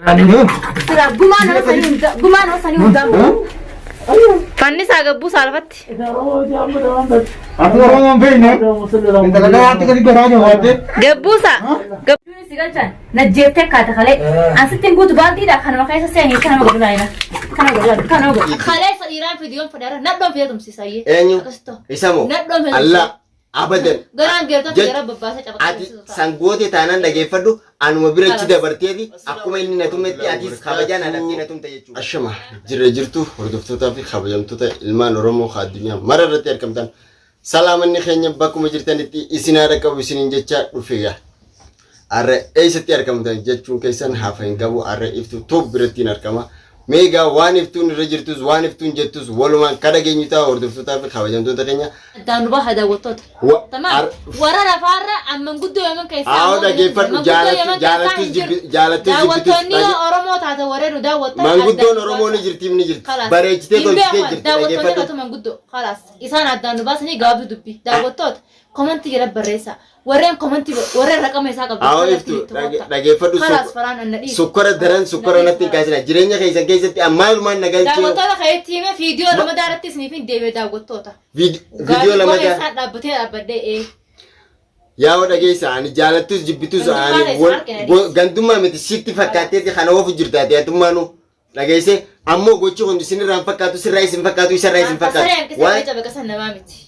Sira gumaa nama sanii hunda gumaa nama sanii hundaa. Fannisaa gabbuu saalfatti. Ati Oromoon beekne intala garaatti gadi garaa jabaatte. Gabbuusaa. Gabbuun si galchan najjeeftee kaate kalee. Asitti hin guutu baaldiidha kanuma keessa seenii kanuma godhu laayina. Kanuma godhu kanuma godhu. Kalee dhiiraan fidiyoon fedhaara nadhoon fidee tumsiisayyee. Eenyu? Akkasitti. Isa moo? Nadhoon fedhe. Allah abadan. Garaan geertan Jech- fedhaara babbaasee cabaqa. Ati sangootee taanaan dhageeffadhu anuma bira achi dabarteeti akkuma inni na tumetti atis kabajaa na dhabdee na tumte jechuudha. Ashama jirra jirtu hordoftootaa fi kabajamtoota ilmaan Oromoo ka addunyaa mara irratti argamtan salaamanni keenya bakkuma jirtanitti isin haa dhaqqabu isiniin jecha dhufeera. Har'a eessatti argamtan jechuun keessan hafa hin qabu har'a iftu toob birattiin argama. Meegaa waan iftuun irra jirtus waan iftuun jettus walumaan ka dhageenyu ta'a hordoftootaa fi kabajamtoota keenya. Addaan nu baha daawwattoota. Tamaam. Warra lafaarra amman guddoo yaman keessaa. Haa ammoo dhageeffadhu manguddoo Yaman keessaa jaalattus hin jirtu. jaalattus jibbitus Daawwattoonni yoo Oromoo taate warreen nu daawwattan. Manguddoon addaan nu Oromoo ni baasa. jirti ni jirti. Kalaas. Bareechitee Hin tolchitee beekan. jirti Daawwattoonni dhageeffadhu. irratti manguddoo. Kalaas. Isaan addaan nu baasanii gabaabduu dubbii. Daawwattoota komantii jala barreessaa. Warreen komantii warreen raqama isaa qabdu. Haa kallattii iftu itti kottaa. dhageeffadhu Kalaas faraan anna dhiisi. sukkara daran sukkara natti hin kaasina. Jireenya keessan keessatti amaalumaan na galchee Daawwattoota keetti hime viidiyoo lama daaratti isiniif hin deebi'e daawwattoota. Viidiyoo lama Gaarii isaan dhaabbatee dhaabbadhee ee. Yaa'oo dhageessa ani jaalattus jibbitus Gandummaa ani keessan harkina dhiisi. gandummaa miti sitti fakkaatteeti kana oofu jirta ati atummaanu dhageesse ammoo gochi kun isinirraa hin fakkaatu sirraa isin fakkaatu isarraa isin Saree fakkaatu hanqisee waan cabe qasan namaa miti.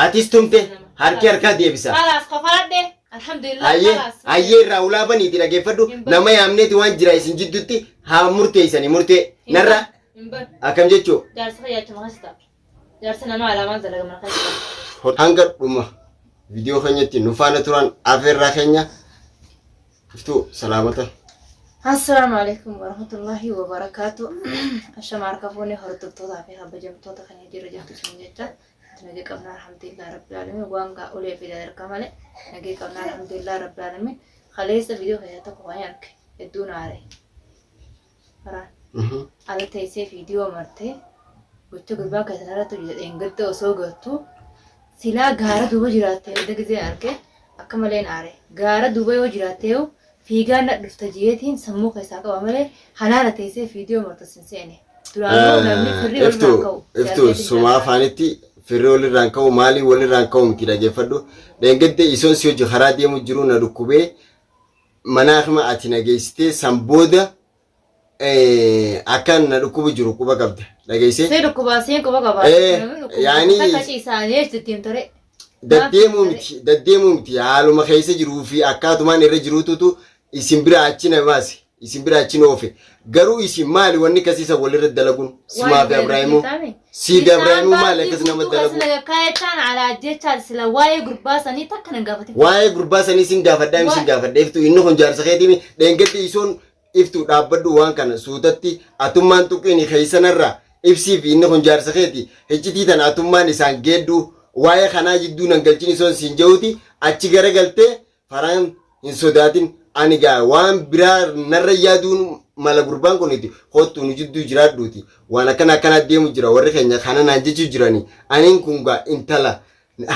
atis tumte harki harkaa deebisa. Kalaas kafaladhe alhamdulillah Hayyee kalaas. hayyee irraa ulaa baniiti dhageeffadhu Hin banu. nama yaamneeti waan jira isin jidduutti haa murteessani murtee narra Hin banu. akkam jechuu Jaarsa fayyaachuma keessa ta'a. Jaarsa nama alaamaan dalaga mana keessa ta'a. hanga dhuma viidiyoo keenyatti nu faana turan afeerraa keenya iftuu salaamata. Assalaamu alaikum warahmatullahi wabarakaatu. Ashama harka fuunee hordoftootaa fi kabajamtoota kan jira jirtu isin jecha. Nagee qabna alhamdulillah rabbil alamin waan gaa ulee fi sadarkaa malee nagee qabna alhamdulillah rabbil alamin. Kaleessa viidiyoo keessaa tokko kan arge hedduun aare. Faraan ala teessee viidiyoo martee gocha gurbaa keessan irratti hojjete dheengadda osoo gartuu silaa gaara duuba jiraattee edda gizee arge akka malee aare. Gaara duuba yoo jiraattee yoo fiigaan na dhufta jiyeetiin sammuu keessaa qaba malee halaala teessee viidiyoo martu sin seene. Duraanuu namni firrii walirraan Iftuu ka'u. iftuu sumaa afaanitti firri walirraan ka'u maalii walirraan ka'u miti dhageeffadhu dheengadde isoon si hojii karaa deemu jiru na dhukkubee mana akima ati na geessitee san booda akkan na dhukkubu jiru quba qabda dhageessee See dhukkubaa seen quba qabaa. Eh, yaani- Takka ciisaanii jechuutti ture. Daddeemuu miti daddeemuu miti haaluma keessa jiruu fi akkaatumaan irra jiruututu isin bira achi na baase isin bira achi na oofe garuu isin maali wanni kasiisa walirra dalaguun simaa fi Abrahiimuu sii fi Abrahiimuu maali akkas nama dalagu Kaayechaan alaa jechaan sila waa'ee gurbaa sanii takka nan gaafate. Waa'ee gurbaa sanii sin gaafadhaa sin gaafadha iftu inni kun jaarsa keetiimi dheengaddi isoon iftu dhaabbadhu waan kana suutatti atummaan tuqiini keessanarraa ibsii fi inni kun jaarsa keeti hiccitii tana atummaan isaan geeddu waa'ee kanaa jidduu nan galchin isoon siin jehuti achi garagaltee faraan hin sodaatin ani gaa waan biraa narra yaaduun mala gurbaan kun itti kottu nu jidduu jiraadhuuti waan akkana akkanaa deemu jira warri keenya kana naan jechuu jirani aniin kun gaa intala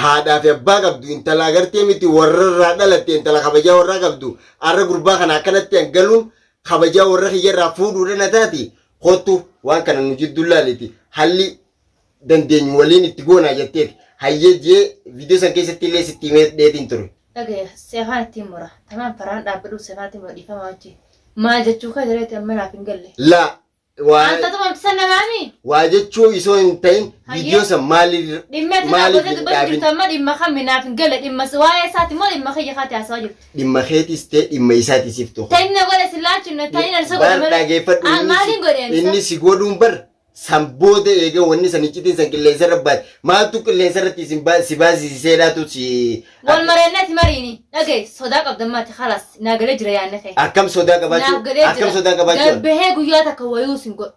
haadhaa fi abbaa qabdu intala agartee miti warra irraa dhalatte intala kabajaa warraa qabdu arra gurbaa kana akkanatti an galuun kabajaa warra kiyya irraa fuudhuudha na taati kottu waan kana nu jidduu laaliti halli dandeenyu waliin itti goonaa jetteeti hayyee jee viidiyoo san keessatti illee sitti himee dheetiin ture. Dhagaya seefaan ittiin mura. Tamaan faraan dhaabbadhu seefaan ittiin mura dhiifama wajjin. Maal jechuu kee jireetti amma naaf hin galle. Laa waa Anta tumamtisan namaami. waa jechuu isoo hin ta'in Hayyee. viidiyoo san maaliif Dhimma ati maaliif dhaabbatee hin dubbatu dhaabin jirtu amma dhimma kami naaf hin galle dhimma waa'ee isaati moo dhimma kiyya kaati haasawaa jirtu. Dhimma keetis ta'e dhimma isaatis iftu. Ta'in na godhe si laachuun ta'in ani isa godhe Bar malee. dhageeffadhu Ah, inni si- maaliin godhe ani isa? inni si godhuun bar san booda eega wanni san iccitiin san qilleensa irra baate maaltu qilleensa irratti isin si baasisiseedhaatu si Wal mareenneeti mariini. Dhagaye sodaa qabda maati khalaas naa galee jira yaadni kee. Akkam sodaa qabaachuu Naaf galee akkam jira. sodaa qabaachuu Gabbahee guyyaa takka wayuu sin godhu.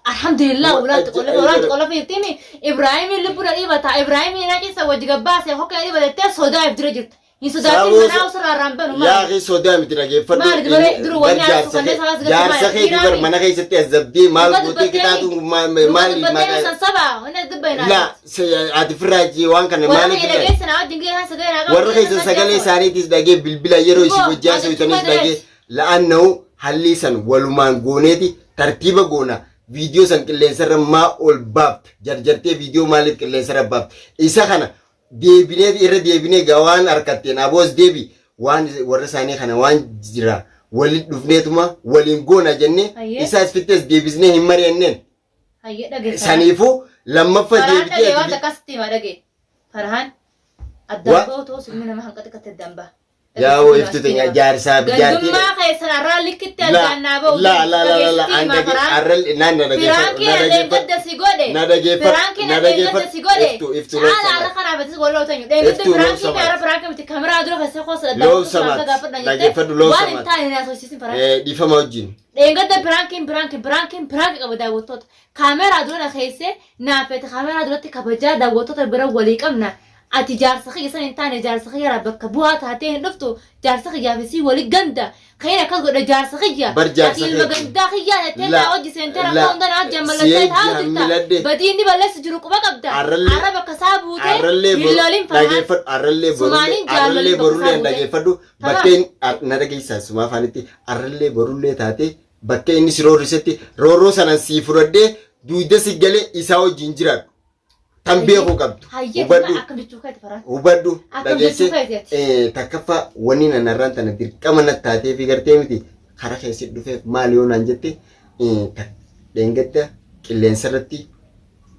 Alhamdulillah walaatti qollafa walaatti qollafa jirtimi Ibraahimin lubbu na dhiibata Ibraahimin na cisa wajji gabbaase hokka na dhiibata jettee sodaa if dura jirta. Hin sodaatin Saawoo manaa osoo irraa banu Yaa maali? akhi sodaa miti dhageeffadhu. Maali dubare duru Bar wanni haasoo jaarsa kanneen kee sabaas gadi jaarsa maali? keetii bar Dhiiraami. mana keessatti azabdee maal Dhuga gootee dubbattee qixaatu mi? maali Dhuga maali dubbattee mi maqaa san saba? Wanni ati dubbayin La haasoo. ati firraa waan kana Warra maaliif kiyya irraa dhageessa naa wajjin gahee sagalee naa qabu warra gahee keessan san sagalee jaarsa. isaaniitis dhagee bilbila yeroo isin Dubboo wajjin maal jechuu haasoftanis fedha dhagee la'annahu Hallii san walumaan gooneeti tartiiba goona. Viidiyoo san qilleensarra maa ol baafta? Jarjartee viidiyoo maaliif qilleensarra baafta? Isa kana deebineeti irra deebinee gaa waan harkatteen aboos deebi waan warra isaanii kana waan jira walitti dhufneetuma waliin goona jennee Hayyee. isaas fittees deebisnee hin mari'anneen. Hayyee dhagee. Saniifuu lammaffa Farhaan deebitee dhagee waan ati takka sitti hima dhagee. Farhaan addaan ba'u ta'us ilmi nama hanqa xiqqatti addaan ba'a. Yaa woo iftu teenya jaarsaa fi jaartii. Gandummaa keessan har'aa likkitti La addaan naa ba'u. la la la la la Dhageessitti himaa an dhage Farhaan. arral naan na dhageeffadhu Firaankii na na dhageeffadhu dheengadda si godhe. na dhageeffadhu Firaankii na na dheengadda dhageeffadhu si godhe. iftu iftu loo Caala har'a samaat kanaaf atis wal lootanyu. Dheengadda iftu loo firaankii mi samaat har'a firaankii miti kameraa dura keessa koosa loo dhadhaa samaat gaafadhan jettee dhageeffadhu loo waan hin samaat taane na haasofsiisin Farhaan. Dhiifama wajjin. Dheengadda piraankiin piraankiin piraankiin piraanki qaba daawwattoota. Kaameraa dura na keessee naaf feete kaameraa duratti kabajaa daawwattoota bira walii qabna. Ati jaarsa kiyya san hin taane jaarsa kiyyaraa bakka bu'aa taatee hin dhuftu jaarsa kiyyaa fi sii wali ganda. Kayin akkas godhe jaarsa kiyya. Bar jaarsa Ati ilma keeti. gandaa kiyyaa jettee La taa hojii seentee la rakkoo hunda naa si jammallattee taa'u ejji jirta. hammiladhe Badii inni balleessu jiru quba qabda. Arrallee Arra bakka isaa buutee arrallee hin boru lolin Farhaan. dhageeffadhu arrallee borullee Sumaaniin arrallee jaallolin bakka isaa borullee buutee. dhageeffadhu Tamam. bakka inni na dhageessaa sumaa afaanitti arrallee borullee taatee bakka inni si roorrisetti roorroo sanan sii fudhadhee duyda si galee isaa wajjin jiraadhu. Tan Hayyee beekuu qabdu. hayyee Hubadhu. tuma akkam jechuu keeti Farhaan. Hubadhu. Akkam jechuu Dhageesse keeti ati. takkaffaa wanni nan arraan tana dirqama natti taatee fi gartee miti karaa keessi dhufeef maal yoo naan jette dheengadda qilleensa irratti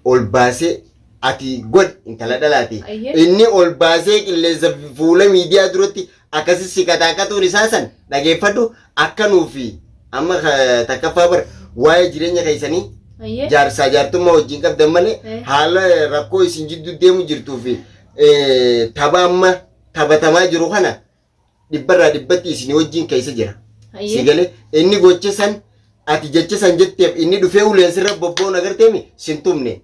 ol baasee ati godhi intala dhalaati. Ayyee. Inni ol baasee qilleensa fuula miidiyaa duratti akkasi si qataaqatuun isaa san dhageeffadhu akka nuufi amma takkaffaa bar waa'ee jireenya keessanii Ayyee. jaarsaa jaartummaa wajjin qabdan malee Eh. haala rakkoo isin jidduu deemu jirtuu fi tapha amma taphatamaa jiru kana dhibbarraa dhibbatti isin wajjin keessa jira. Si Ayyee. galee inni gocha san ati jecha san jetteef inni dhufee uleen sirra bobboon agarteemi sin tumne.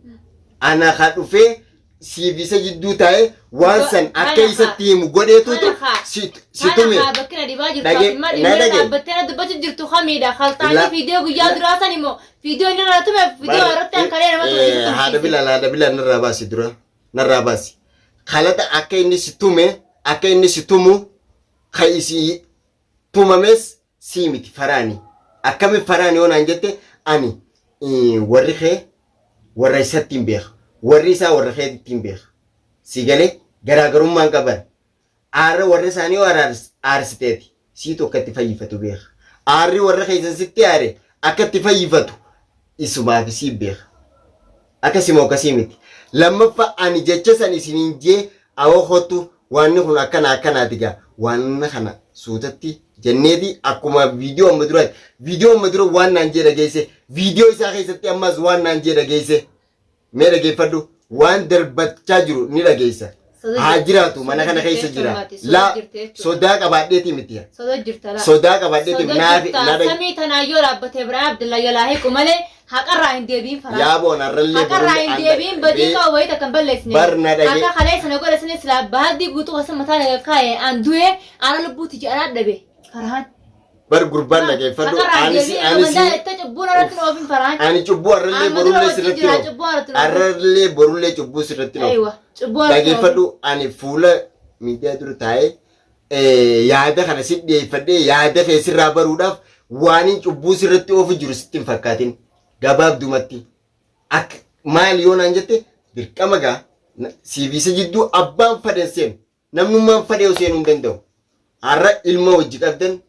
Ana ka dhufee siif isa jidduu taa'ee waan san akka Kana haa. isatti himu godheetuutu Kana haa. si si Kana tume. haa bakki na dhibaa jirtu Dhage ati imma na dhimmee dhage. dhaabbattee na dubbachuu jirtu kamiidha kaltaanii La fiidiyoo guyyaa la duraa san immoo fiidiyoo inni irraa tume fiidiyoo bar irratti hankalee nama tumsiisu haadha tumsiise. bilaal haadha bilaal narraa baasi dura narraa baasi. Kalata akka inni si tume akka inni si tumu ka isii tumames sii miti faraani. Akkami faraani yoo naan jette ani warri kee warra isatti hin beeka. Warri isaa warra keetitti hin beeka. Si galee garaagarummaan qaban. Aarra warra isaanii yoo aarsiteeti siitu akka itti fayyifatu beeka. Aarri warra keessan sitti aare akka itti fayyifatu isumaa fi sii beeka. Akkasi moo akkasii miti. Lammaffa ani jecha san isiniin jee awoo kottu waanni kun akkana akkanaati gaa waanna kana suutatti jenneeti akkuma viidiyoo amma duraati. Viidiyoo amma dura waan naan jee dhageesse viidiyoo isaa keessatti ammas waan naan jee dhageesse mee dhageeffadhu waan darbachaa jiru ni dhageessa. Soda Haa jirti. jiraatu mana Soda kana jirti keessa jechuun jira. maati. Soda Laa jirti jechuudha. sodaa qabaadheeti miti. Soda jirta laa. Sodaa qabaadheeti Soda naafi jirta. na dhage. Samii tanaa yoo dhaabbatee biraa Abdullaa jalaa hiiku malee haqarraa hin deebiin faraa. Yaa boon arrallee Haqarraa borullee hin deebiin badii qabu wayii takka hin balleessine. Bar na dhage. Akka kalee sana godhe sanis silaa baaldii guutuu keessa mataa naga kaa'e an du'e ana lubbuuti jedhaa dhabe. Farhaan. Bar gurbaan dhageeffadhu Haqarraa hin ani si deebiin ani si amantaa itti cubbuun irratti nu oofin Farhaan. ani cubbuu arrallee Amma dura borullee wajjin sirratti jira noofu. cubbuu irratti nu oofin. Arrallee borullee cubbuu sirratti noofu. Aywa cubbuu irratti nu oofin. Dhageeffadhu ani fuula miidiyaa dura taa'ee yaada kana si dhiyeeffadhee yaada kee sirraa baruudhaaf waanin cubbuu sirratti oofu jiru sitti hin fakkaatin. Gabaabdumatti akka maal yoo naan jette dirqama gaa siif isa jidduu abbaan fadhen seenu namnummaan fadhee seenuu hin danda'u. Har'a ilma hojii qabdan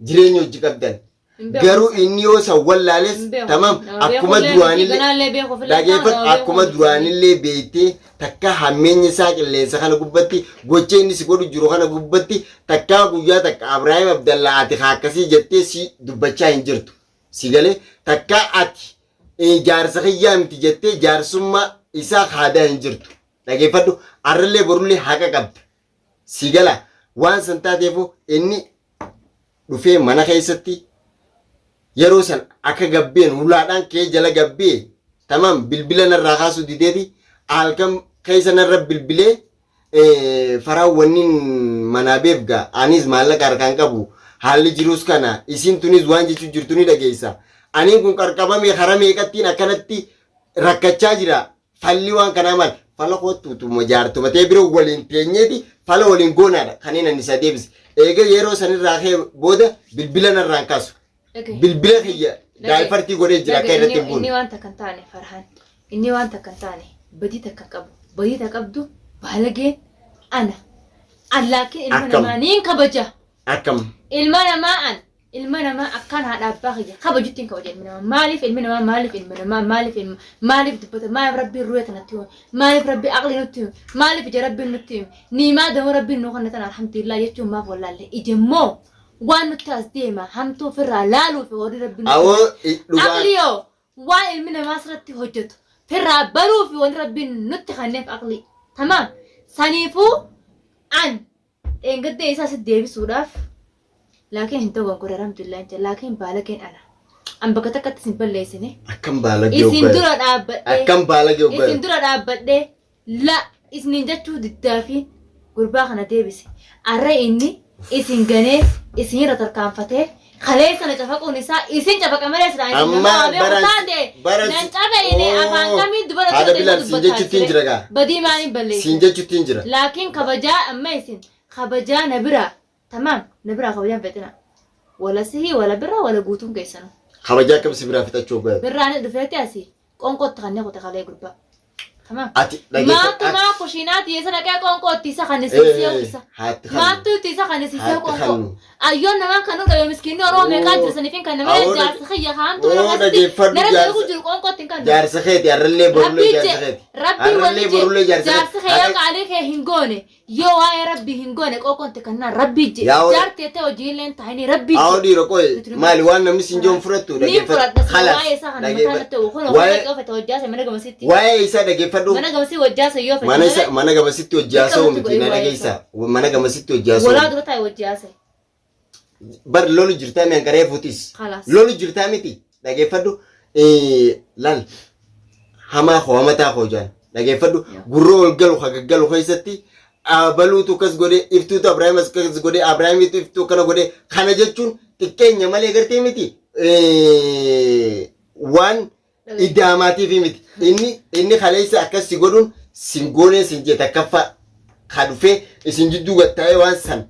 jireenya hojii qabdan Hin beeku. Garuu inni yoo san wallaales Hin beeku. tamam Nama akkuma beekullee miti, duraanillee ganaallee beekuuf illee dhageeffadhu nama beeku akkuma miti. duraanillee beektee takka hammeenya isaa qilleensa kana gubbatti gocha inni si godhu jiru kana gubbatti takkaa guyyaa takka Abrahaam Abdallaa ati haa akkasii jettee si dubbachaa hin jirtu. Si galee takkaa ati jaarsa kiyyaa miti jettee jaarsummaa isaa haadaa hin jirtu. Dhageeffadhu arrallee borullee haqa qabda. Si gala waan san taateefu inni dhufee mana keessatti yeroo san akka gabbeen hulaadhaan kee jala gabbee tamam bilbila narraa kaasuu dideeti halkan keessa narra bilbilee faraa wannin manaa beef gaa anis maallaqa harkaan qabu haalli jiruus kana isiin tunis waan jechuu jirtu ni dhageessa aniin kun qarqabame hara meeqattiin akkanatti rakkachaa jira Falli waan kanaa maal? Fala koottuutuma jaartuma ta'e bira waliin teenyeeti fala waliin goonaadha kan inni isa deebise. Eega yeroo sanirraa ka'e booda bilbila narraan kaasu. Dhagahi. Bilbila kiyya Dhagahi. daayifartii godhee jira akka Dhagahi, irratti hin inni buune. waan takka hin taane Farhaan. Inni waan takka hin taane badii takka hin qabu. Badii takka qabdu baalageen ana. An laakiin ilma Akkam? namaa niin kabaja. Akkam? Ilma namaa an ilma namaa akkaan haadha abbaa kiyya kabajutti hin kabaja ilmi namaa. Maaliif ilmi namaa maaliif ilma namaa maaliif ilma maaliif dubbata maaliif rabbiin ruya tanatti uume maaliif rabbi aqli nutti uume maaliif ija rabbiin nutti uume niimaa dama rabbiin nuu kanna tana alhamdulillah jechuun maaf wallaalle ija immoo waan nutti as deema hamtuu ofirraa laaluu fi warri rabbiin nutti Awoo uume. dhugaa Aqli yoo waan ilmi namaa asirratti hojjetu firraa baruu fi wanni rabbiin nutti kenneef aqli. Tamaam. Saniifuu an dheengaddee isaa si deebisuudhaaf laakiin hin dogongore alhamdulillah hin jedhe laakiin baalageen ana. An bakka takkatti isin balleessine. Akkam baalagee Isin hoggaa. dura dhaabbadhee. Akkam baalagee hoggaa. Isin dura dhaabbadhee la isiniin jechuu diddaa fi gurbaa kana deebise. Arra inni isin ganee isinirra tarkaanfatee kaleessa na cafaquun isaa isin cafaqa malee silaa isin Amma nama waa beeku baran- taate baran- nan cafeine afaan Oo, kamiin dubara haadha turte Bilaal, siin jechuutti hin jira gaa. Badii maaliin balleesse? Siin jechuutti hin jira. Laakiin kabajaa amma isin kabajaa na biraa tamaam na biraa kabajaan fexina. Wala sihii wala biraa wala guutuun keessanuu. Kabajaa akkam si biraa fixachuu hoggaa. Birraanis dhufeeti asii qoonqootti kannee kute kalee gurbaa. Tamam. Ati dhageeffadhu. Maattu maa kushiinaa tiyeessa dhaqee qoonqootti isa kan isiisee uffisa. Haatti kannu. Maattu itti isa kan isiisee Haatti qoonqoo. kannu. Ayyoon namaa kan nu dhabe miskiinni Oromoo meeqaa jira saniif hin kanne malee Awoo jaarsa kiyya haamtuu Oo, nama asitti dhageeffadhu nara jaarsa- beeku jiru qoonqootti hin kanne. Jaarsa keeti har'allee borullee Rabbii jaarsa je keeti. rabbii Har'allee wanni je borullee jaarsa jaarsi keeti. kee yoo qaalii kee hin goone Yoo waa'ee rabbii hin goone qoqonte kannaan rabbii je Yaa warra- jaarti jettee hojii illee hin taa'inii rabbii Aawoo je. dhiira qoy Nuti nu maali waan namni siin joon fudhattu Niin fudhadha sila Khalaas, waa'ee isaa kana mataa dhageeffadhu. natti ta'u kun Waa'ee hojii ofete hojjaase mana gamasitti. waa'ee isaa dhageeffadhu. Mana gamasii hojjaase yoo fete Mana isa malee mana gamasitti hojii haasa'u Dirqamatti miti na godhi waa'ee dhageessa. Mana gamasitti hojii haasa'u. walaa dura taa'e hojjaase. Bar lolu jirtaa mi hanqaree fuutis. Khalaas. Lolu jirtaa miti dhageeffadhu. Laal hamaa koo hamataa koo jaan dhageeffadhu. Gurra ol galu hagaggalu keessatti abaluutu akkas godhe iftuutu Abiraahim akkas godhe Abiraahimitu iftuu akkana godhe kana jechuun xiqqeenya malee gartee miti waan idaamaatiif miti. Inni inni kaleessa akkas si godhuun sin goonee sin jee takkaffaa ka dhufee isin jidduu gattaa'ee waan san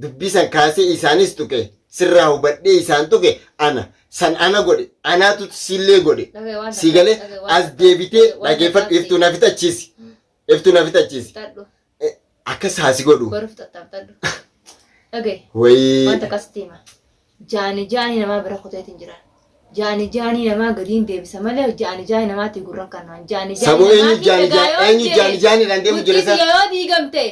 dubbii san kaasee isaanis tuqe sirraa hubadhee isaan tuqe ana san ana godhe anaatu sillee godhe Dhagaye waan si galee dhagaye waan as deebitee dhagaye waan dhageeffadhu takkaatti. iftuu na fixachiisi iftuu na fixachiisi Fixadhu. Akkas haa si godhu Boru fixatta fixadhu. Dhagaye. Wayii Wanta akkasitti hima. Jaani jaanii namaa bira kuteetiin jiran. Jaani jaanii namaa gadiin deebisa malee jaani jaanii namaatti gurran kannaan. Jaani jaanii Saboo eenyu namaatiin jaani dhagaa yoo eenyu jee jaani jaaniidhaan deemu jira bultii isaa tiyya yoo diigamte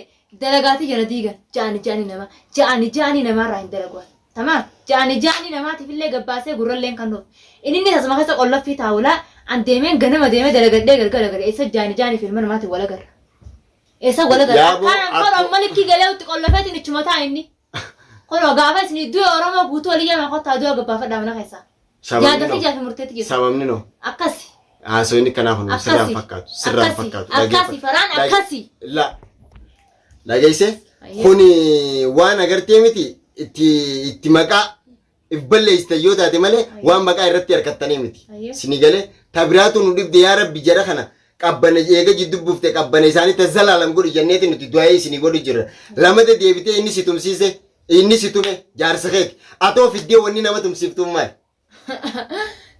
dalagaatii jala diigan. Jaani jaanii namaa jaani jaanii namaarraa hin dalaguan. Tamaam jaani jaanii namaatiif illee gabbaasee gurrallee hin kennuuf. Inni inni tasuma keessa qollaffii taa'ulaa an deemeen ganama deemee dalagadhee galgala gala eessa jaani jaanii fi ilma namaatiin wal agarra. Eessa wal agarra. Yaaboo Akkaan an fadhu amma likkii galee itti qollafeetiin ichuma ta'a inni. Kunoo gaafa isin du'e Oromoo guutuu walii yaama kottaa du'a gabbaafadhaa mana keessaa. Sababni Yaada noo. kiyyaa fi murteetti jirti. Sababni noo. Akkasi. Haasawni kanaa kun sirraan Akkasi. fakkaatu. Sirraan Akkasi. fakkaatu. Akkasi. Faraan akkasi. La. Dhageesse? Ayyee. Kuni waan agartee miti itti itti maqaa if balleessite yoo taate malee waan maqaa irratti harkattanii miti. Ayyee. Sini galee tabiraatu nu dhibde yaa rabbi jara kana qabbana eega jiddu buufte qabbana isaanii ta zalaalam godhu jenneeti nuti du'aa'ee isinii godhu jirra. Lamata deebitee inni si tumsiise inni si tume jaarsa keeti. Atoo fiddee wanni nama tumsiiftuun maali?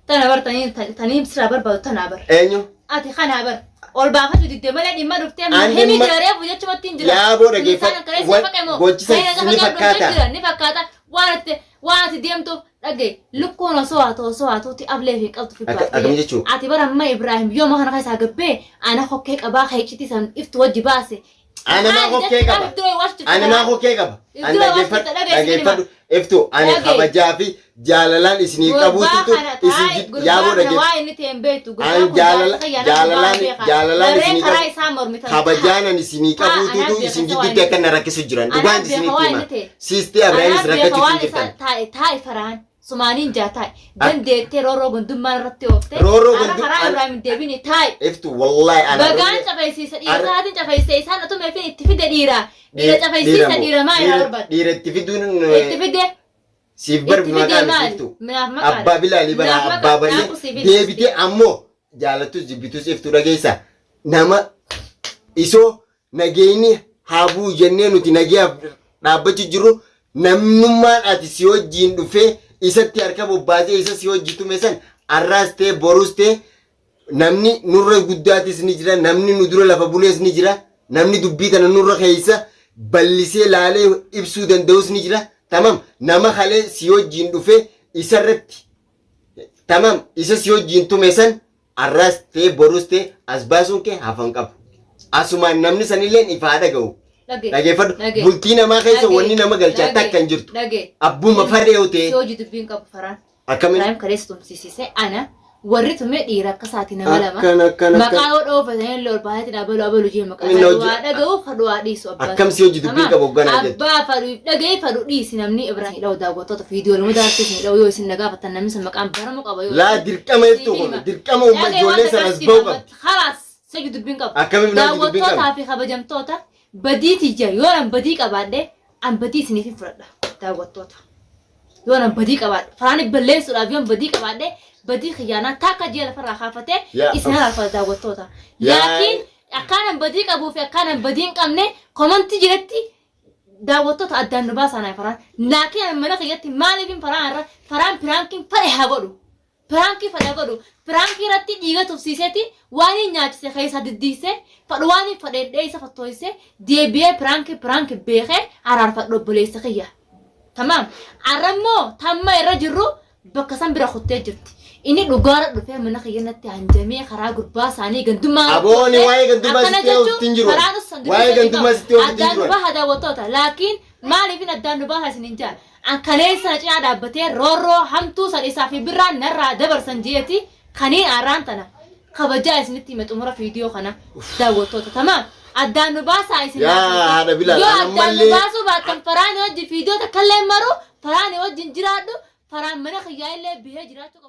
Tana bar tanii tanii sirraa barbaadu tanaa bar. Eenyu? Ati kanaa bar. Ol baafachuu didde malee dhimma dhuftee Ani himi dhimma- jira reefu jechumatti hin jira. Yaaboo dhageeffadhu. Isaan akkana si faqe moo? Gochi san Kan ni inni fakkaata. jira ni fakkaata. Waan ati waan ati deemtuuf dhagaye lukkuun osoo haa ta'u osoo haa ta'utti ablee fi qabdu fi Akka- akkam jechuu? Ati bara amma Ibraahim yooma kana keessaa gabbee ana hokkee qabaa keechitii san iftu wajji baase. Ana maa hokkee qaba. Ani maa hokkee qaba. Ani Iddoo dhageeffadhu dhageeffadhu iftu ani Dhagaye. kabajaa fi jaalalaan isinii qabuututu isin jid- yaaboo dhageeffadhu. waa inni ta'e hin beektu. An jaalala jaalalaan jaalalaan isinii karaa qabu isaa mormitan. kabajaan ani isinii Haa, qabuututu anaan beeka isin isa waan jidduutti inni akka na rakkisu jiran Anaan dhugaan beeka isinitti waan hima inni ta'e. siistee Abrahaamis Anaan beeka rakkachuutti waan hin isaa jirtan. taa'e taa'e faraan sumaaniin jaa taa'e dandeettee roorroo gundummaan irratti oofte Roorroo har'a gondu- karaa an- Ibraahim hin deebine taa'e. Iftu wallaahi ana Bagaan cafaysiisa dhiira Arra- isaatiin cafaysiisa isaan utumee fi itti fide dhiira. Dhiira cafaysiisa dhiira maa irraa barbaada. Dhiira itti fiduun Itti fide siif bar itti fide maqaan maali? iftu. Minaaf maqaadha. Abbaa Bilaalii bara Minaaf abbaa maqaa- baree naafu siif hin deebitee ammoo jaalattus jibbitus iftu dhageessa nama isoo nageenyi haa bu'u jennee nuti nageeyaaf dhaabbachuu jirru namnummaan ati si wajjiin dhufee Isatti harka bobbaasee isa si hojii tume san arraas ta'e borus ta'e namni nurra guddaatis ni jira, namni nu dura lafa bulees ni jira, namni dubbii tana nurra keessa ballisee laalee ibsuu danda'us ni jira. Tamam nama kalee si wajjiin dhufee isarratti tamam isa si wajjiin tume san arraas ta'e borus ta'e as baasuun kee hafan qabu. Asumaan namni sanilleen ifaa dhaga'u. Dhagee. Dhageeffadhu. Dhagee. Bultii namaa keessa Dhagee. wanni nama galchaa Dhagee. takka hin jirtu. Dhagee. Abbuma fadhee yoo ta'e Si hojii dubbiin qabu faraan. akkamiin Ibrahim kaleessa tumsiisise ana warri tume dhiira akka isaati nama lama. Akkana, akkana, Maqaa akkana. yoo dhoofatan illee ol baaseetiin abalu abalu jee maqaa Inni isaa hojii- waa dhaga'u fadhu waa dhiisu abbaa. Akkam si hojii dubbiin qabu hoogganaa jettu. Abbaa fadhu dhaga'ee fadhu dhiisi namni Ibrahim dha'u daawwattoota viidiyoo lama daawwattee isin dha'u yoo isin na gaafatan namni sun maqaan baramu qaba yoo. Laa dirqama jettu kun dirqama uumma ijoollee sanas ba'u qabu. Khalaas si hojii dubbiin qabu. Akkamiif na hojii dubbiin qabu? Daawwattootaa fi kabajamtoota badii tiyya yoo an badii qabaadhe an badii isiniif hin fudhadha daawwattoota. Yoo an badii qabaadhe faraan balleessuudhaaf yoo an badii qabaadhe badii xiyyaanaa takka ji'a lafarraa kaafatee Yaa, isin haraarfata daawwattoota. Yaa. Laakiin akkaan an badii qabuu fi akkaan an badii hin qabne komantii jiretti daawwattoota addaan nu baasaa naa faraan. Laakiin an mana kiyyatti maaliif hin faraan irra faraan piraankiin fadhe haa godhu. Piraankii fadhe haa godhu. Piraankii irratti dhiiga tufsiiseeti waan hin nyaachise keessaa diddiisee fadhu waan hin fadheedhee isa fattooyisee deebi'ee piraankii piraankii beekee araarfadhu obboleessa kiyya. Tamaam. Arrammoo tamma irra jirru bakka san bira kuttee jirti. Inni dhugaara dhufee mana kiyya natti hanjamee karaa gurbaa isaanii gandummaa Abooni waa'ee gandummaa Akkana sitti jechuun oofti hin jiru. karaa dhufsan Waa'ee gandummaa sitti oofti hin Addaan nu jiru. baha daawwattoota. Laakiin maaliifin addaan nu baha isin hin jaa. An kaleessa na cinaa dhaabbatee roorroo hamtuu san isaa fi birraan narraa dabarsan jeeti kaniin arraan tana kabajaa isinitti hime xumura viidiyoo kana daawwattoota. Tamaam. Addaan nu baasaa isin Yaa daawwattoota. haadha Bilaal, Yoo an addaan nu ammallee- baasuu baattan faraan wajjin viidiyoo takka illee maru faraan wajjin jiraadhu faraan mana kiyyaa illee bihee jiraachuu qaba.